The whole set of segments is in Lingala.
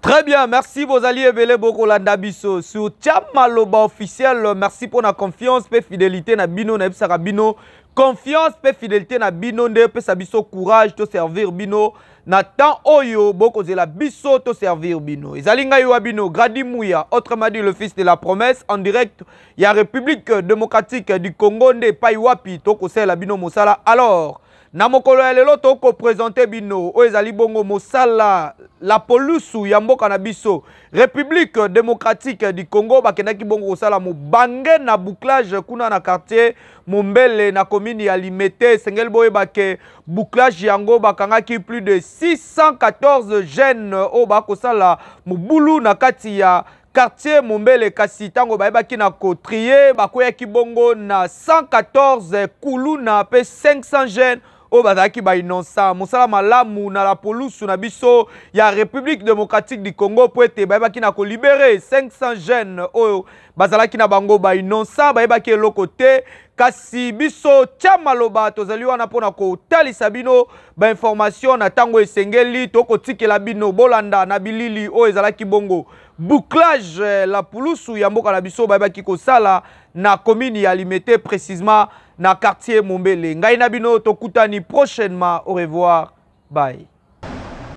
Très bien, merci bozali ebele bokolanda biso sur Maloba officiel. Merci pour la confiance pe fidélité na bino na ebisaka bino. Confiance pe fidélité na bino nde pesa biso courage to servir bino na temps oyo bokozela biso to servir bino. Ezali ngai wa bino Grady Mouya, autrement dit le fils de la promesse en direct ya République démocratique du Congo nde epai wapi tokosala bino mosala. Alors Na mokolo ya lelo toko presenter bino oyo ezali bongo mosala la polusu ya mboka na biso République démocratique du Congo bakendaki bongo kosala mobange na bouclage kuna na quartier Mombele na commune ya Limete. Esengeli boyeba ke bouclage yango bakangaki plus de 614 jeunes oyo bakosala mobulu na kati ya quartier Mombele, kasi ntango bayebaki na kotrie bakweyaki bongo na 114 kuluna mpe 500 jeunes oyo bazalaki bainonsa. Mosala malamu na la polusu na biso ya République démocratique du Congo mpo ete bayebaki na kolibere 500 jeunes oyo bazalaki na bango bainonsa, bayebaki eloko te. Kasi biso Tya Maloba tozali wana mpo na kotalisa bino bainformation na ntango esengeli. Tokotikela bino bolanda na bilili oyo ezalaki bongo bouclage eh, la pulusu ya mboka na biso bayebaki kosala na commune ya Limete, précisément na quartier Mombele. Ngai na bino tokutani prochainement. Au revoir, bye.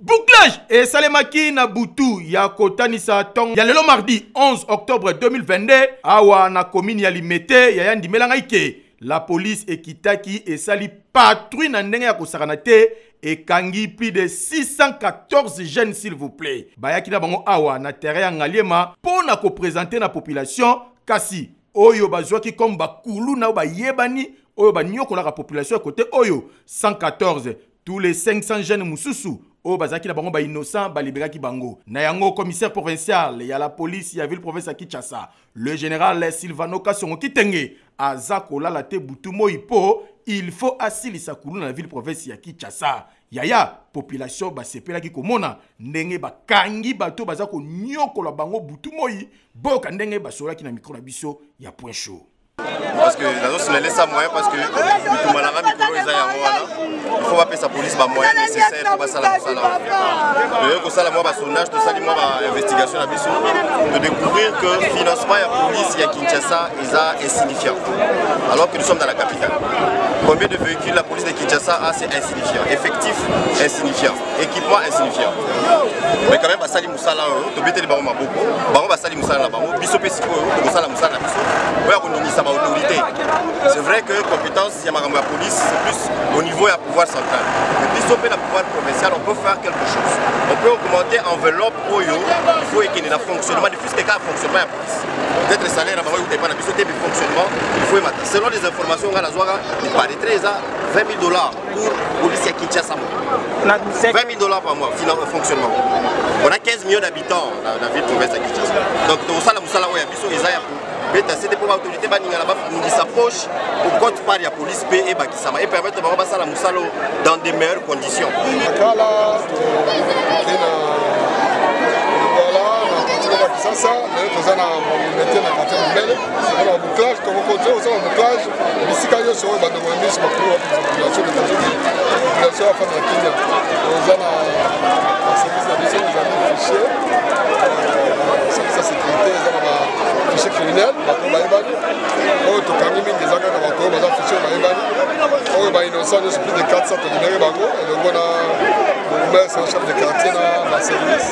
Bouclage esalemaki na butu ya kotanisa ntongo ya lelo mardi 11 octobre 2022 awa na commune ya Limete. Yaya, ndimela ngai ke la police ekitaki, esali patrouille na ndenge ya kosakana te, ekangi plus de 614 jeunes s'il vous plaît. Bayaki na bango awa na terrain ya Ngaliema mpo na kopresente na population, kasi oyo bazwaki comme bakulu na oyo bayebani oyo banyokolaka population ya kote oyo 114, tous les 500 jeunes mosusu oyo bazalaki na bango bainnocent baliberaki bango. Na yango, commissaire provincial ya la police ya ville province ya Kinshasa, le général Silvano Kasongo Kitenge, aza kolala te butu moi mpo il faut asilisa kuluna na ville province ya Kinshasa. Yaya, population basepelaki komona ndenge bakangi bato baza konyokola bango butu moi. Boyoka ndenge basololaki na micro na biso ya Point Chaud. Parce que nazosinale sa moyen, parce que bitumba na nga mikolo eza yango wana. Il faut bapesa police bamoyen nécessaire mpo basala mosala wana. Toyei kosala mwa basondage, tosali mwa bainvestigation na biso, todécouvrir que financement ya police ya Kinshasa eza insignifiant, alors que nous sommes dans la capitale. Combien de véhicules la police de Kinshasa a? C'est insignifiant. Effectif insignifiant, équipement insignifiant, mais quand même basali mosala oyo. Tobeteli bango maboko, bango basali mosala na bango. Biso mpe sikoyo tokosala mosala na biso oyo ya koningisa baautorité. C'est vrai que compétence ya makambo ya police, c'est plus au niveau ya pouvoir central, mais biso mpe na pouvoir provincial, on peut faire quelque chose. On peut augmenter enveloppe oyo il faut ekende na fonctionnement, ne fût-ce que kaka fonctionnement ya police. Peut-être salaire na bango euta epa na biso te, mais fonctionnement il faut emata. Selon les informations nga nazwaka, il paraîtrait eza 20 000 $ pour police ya Kinshasa moko, 20 000 $ par mois fonctionnement. On a 15 millions d'habitants na ville province ya Kinshasa. Donc tokosala mosala oyo ya biso eza ya kobeta sete mpo baautorité baningana, baningisa poche po quote part ya police mpe ebakisama e permettre bango basala mosala dans de meilleures conditions. Kala toke na Lingwala, na quartier moko ya Kisasa. Lelo toza na Limete, na quartier Mombele, mpona bouclage. Tokokontinue kosala bouclage bisika nyonso oyo bandeko na biso bakolo population etazoki population afanda na kimia. Toza na baservice na biso, ezali fichier, service ya sécurité eza na bafichier criminel, bato bayebani. Oyo tokangi mingi eza kaka bato oyo baza fichier, bayebani. Oyo bainnocent nyonso, plus de 400, tolibere bango elongo na bourgmestre, chef de quartier na baservice,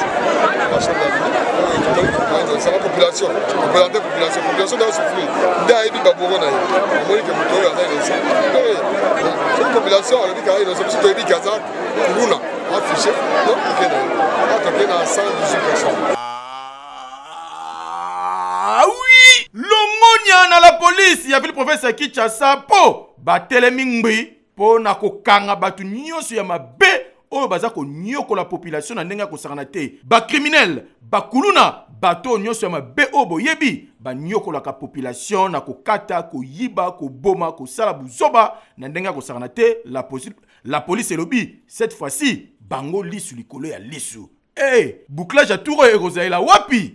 bachef d'avenue. Oyo tomoni bainnocent na population, koprésente population. Population nde asouffrir, nde ayebi baboro na ye. Omoni ke moto oyo aza innocent, soki population alobi kaka innocent, biso toyebi ke aza kuluna affiché. Donc toke na ye, toke na 118 personnes. Ah oui, longonia na la police ya ville province ya Kinshasa mpo batelemi ngbi mpo na kokanga bato nyonso ya mabe. oyo baza konyokola population na ndenge ya kosakana te. Bacriminel, bakuluna, bato oyo nyonso ya mabe oyo boyebi banyokolaka population na kokata, koyiba, koboma, kosala buzoba na ndenge ya kosakana te. La police elobi cette fois-ci bango lisu likolo ya lisu. Hey, bouclage ya tour oyo ekozalela wapi?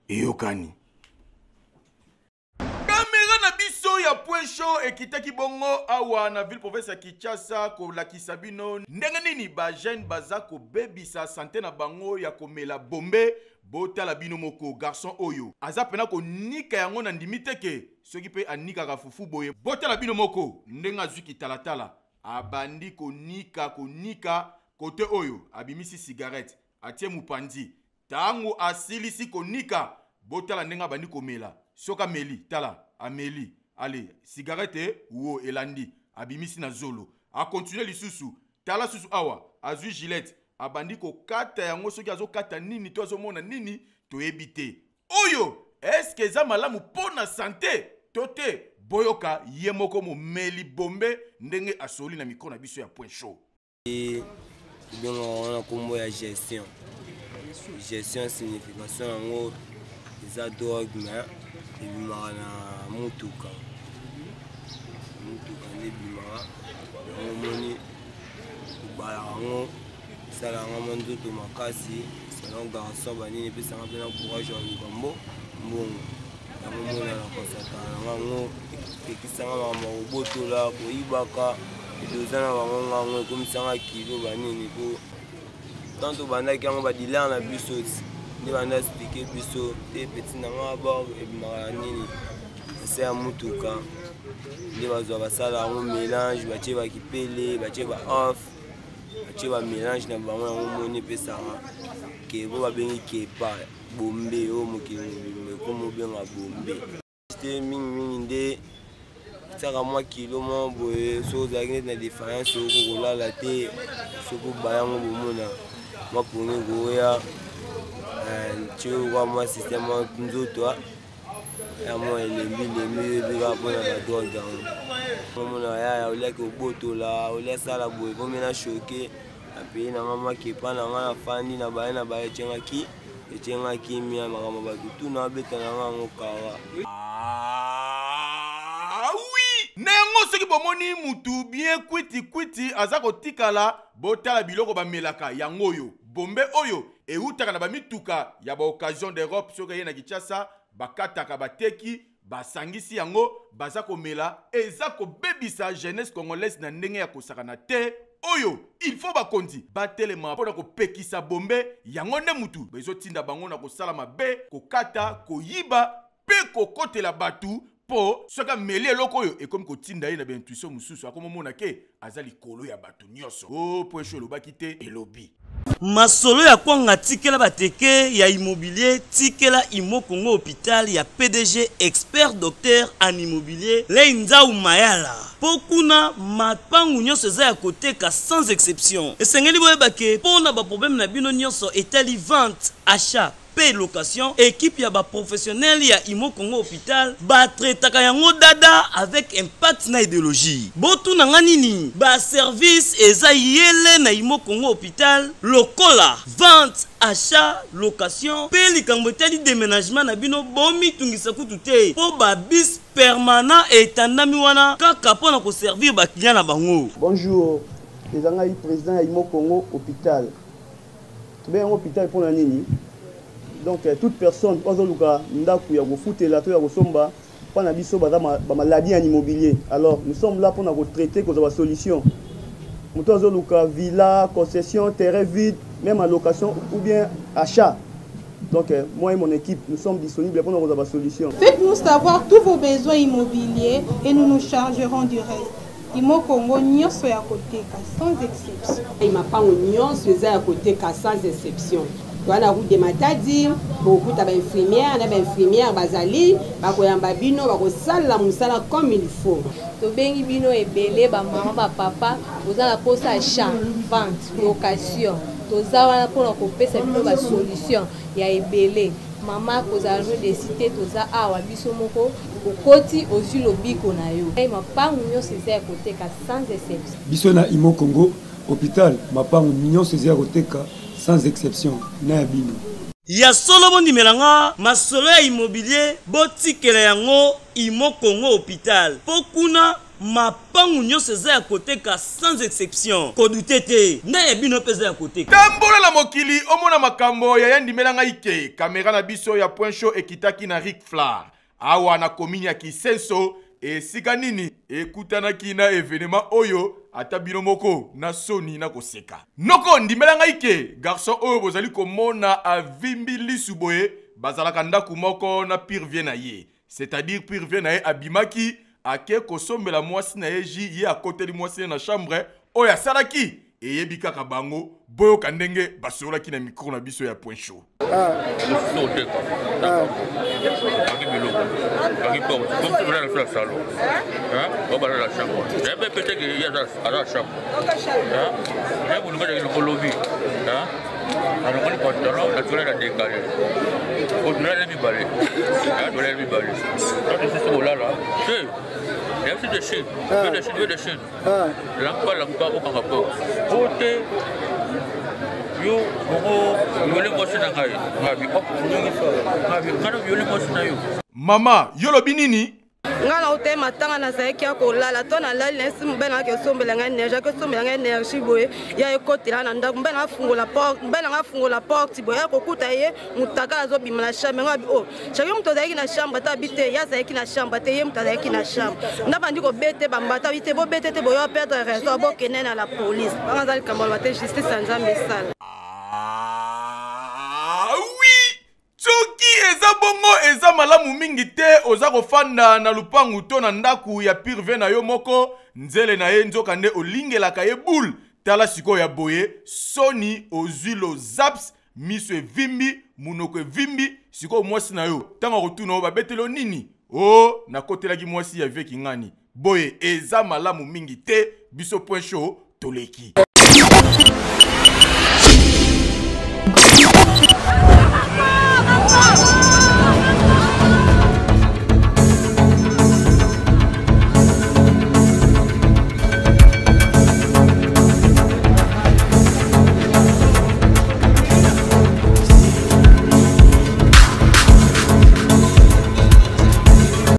Eyokani. Kamera na biso ya Point Chaud ekitaki bongo awa na ville province ya Kinshasa kolakisa bino ndenge nini ba jeune baza kobebisa sante na bango ya komela bombe. Botala bino moko garçon oyo aza pena konika yango na ndimi te ke soki pe anikaka fufu boye. Botala bino moko ndenge azwi kitalatala, abandi konika konika kote oyo abimisi cigarette atie mupanzi. Tango asilisi konika, botala ndenge abandi komela. Soki ameli, tala, ameli, ale cigarette wo elandi, abimisi na zolo, akontinue lisusu. Tala susu awa azwi gilette, abandi kokata yango. Soki azokata nini to azomona nini toyebi te. Oyo eske eza malamu mpo na sante to te? Boyoka ye moko momeli bombe ndenge asoli na micro na biso ya Point Chaud. Tobengaka wana nkombo ya gestion. Gestion signification yango eza drogue, mais ebimaka na mutuka. Mutuka nde ebimaka yango, omoni kobalaka yango, esalaka nga mwa nzoto makasi selon garçon banini, epesanga mpe na courage ya koluka mbongo. Yango mona na konsataka na nga yango, epekisanga makambo ya kobotola, koyibaka, edoza na bango. Nga yango ekomisanga kilo banini, po tant tobandaki yango, badilar na biso ti nde banda explike biso te. Peti na nga bor ebimaka na nini, ese ya mutuka nde bazwa, basala yango mélange, batie bakipele, batie ba off, batie ba mélange na bango. Yango moni epesaka kebo, babengi kepa bombe. Oyo mokili mobimba ekoma obenga bombe te, mingimingi nde tiaka mwa kilo moko boye. Soki ozalaki neti na défaillance, okoki kolala te. Soki obaya yango, bomona mwa pongi koya tioka mwa système mwa nzoto ya mwa elembi lembi, oyebi kaka mpona badrogue yango. Omona yaya oliaki obotola, olia sala boye, vomi na choke apeye na nga makepa na nga, nafandi na baye na baye, etiengaki etienga kimia, makambo bato tuna abeta na nga yango kara. Ah oui, na yango soki bomoni mutu bien kwiti kwiti aza kotikala, botala biloko bamelaka yango oyo bombe oyo eutaka na bamituka ya baoccasion d'Europe. Soki eye na Kinshasa, bakataka, bateki, basangisi yango, baza komela. Eza kobebisa jeunesse congolaise na ndenge ya kosakana te. Oyo il faut bakonzi batelema mpona kopekisa bombe yango. Nde mutu ezotinda bango na kosala mabe, kokata, koyiba mpe kokotela bato, mpo soki ameli eloko oyo ekomi kotinda ye na baintuition mosusu, akomomona ke aza likolo ya bato nyonso. O Point Chaud elobaki te, elobi. Masolo ya kwanga, tikela bateke ya immobilier, tikela Imo Congo Hôpital ya PDG expert docteur en immobilier Lei Nzau Mayala, mpo kuna mapangu nyonso eza ya koteka sans exception. Esengeli boyeba ke mpo na baproblème na bino nyonso etali vente, achat mpe location, équipe ya baprofessionnel ya Imo Congo Hôpital batraitaka yango dada avec impact na idéologie. Botuna nga nini, baservice eza yele na Imo Congo Hôpital lokola vente, achat, location mpe likambo etali déménagement na bino, bomitungisa kutu te, mpo babus permanent etandami wana kaka mpo na koservir baclient na bango. Bonjour, eza ngai président ya Imo Congo Hôpital. Tobengi yango hôpital mpona nini? Donc toute personne oyo azoluka ndako ya kofutela to ya kosomba, mpo na biso baza bamaladi en immobilier. Alors nous sommes là mpona kotraite, kozwa basolution. Moto azoluka villa, concession, terrain vide, même en location ou bien achat, donc moi et mon équipe, nous sommes disponibles pour nous avoir solution. Faites-nous savoir tous vos besoins immobiliers et nous nous chargerons du reste. Imo Congo, nyonso ya koteka sans exception. Mapango nyonso eza ya koteka sans exception. Wana route de Matadi, bokuta bainfirmière na bainfirmière bazali, bakoyamba bino, bakosala mosala comme il faut. Tobengi bino ebele, bamama, bapapa, boza na posa achat, vente, location, toza wana mpona kopesa bino basolution ya ebele. Mama, kozala no desite, toza awa biso moko. Okoti, ozwi lobiko na yo. Mapangu nyonso eza ya koteka sans exception. Biso na Imo Congo. Hôpital mapango nyonso eza ya koteka sans exception na ya bino. Ya solo bondimela nga masolo ya immobilier botikela yango Immo Congo Hopital po kuna mapangu nyonso eza ya koteka sans exception kodute te na ya bino pe eza ya koteka. Tambola na mokili omona makambo yaya ndimela ngai ke camera na biso ya point chaud ekitaki na Ric Flar Awa na commune ya Kisenso, esika nini ekutanaki na evenement oyo ata bino moko na soni na koseka. Noko ndimela ngai ke garçon oyo bozali komona avimbi lisu boye bazalaka ndaku moko na pire vieux na ye. C'est-à-dire pire vieux na ye abimaki ake kosombela mwasi na ye jus ye akoteli mwasi na ye na chambre oyo asalaki eyebi kaka bango boyoka ndenge basololaki na micro na biso ya point chaud. Mosusu oteka kangi biloko kangi porte comme soki olala na salon obala na chambre nayebi pe te ke ye aza na chambre naye bolingo ezalaki lokolobi nalongoli pantalon natolai na dekale otolali mibale tolali mibale tosusu kolala te nayebi de chine de chine de chine Lamuka lamuka okanga porte po te yo bongo viole mwasi na ngai ngabi ngabi ngai na viole mwasi na yo. Mama yo lobi nini? Ngai nauta matanga nazalaki ya kolala to nalali nayesi mobali nanga kesombela ngai energie akesombela ngai energie boye ya ekotela na ndako mobali nanga afungola porte mobali nanga afungola porte boye ya kokuta ye mutakala azobima na chambre ngai abi o Chaki moto azalaki na chambre ata abi te ye azalaki na chambre te ye moto azalaki na chambre nda bandi kobete bambata abi te bobete te boyo perdre raison bokende na la police wana aza likambo aloba te justice ya nzambe esala. Ah oui soki eza bongo eza malamu mingi te oza kofanda na lupangu to na ndaku ya pire vie na yo moko nzele na ye nzoka nde olingelaka ye boule tala sikoyo ya boye soni ozwi lozaps miso evimbi munoko evimbi sikoyo mwasi na yo ntango akotuna yo babeteli yo nini o oh, nakotelaki mwasi ya vie kingani boye eza malamu mingi te biso point chaud toleki.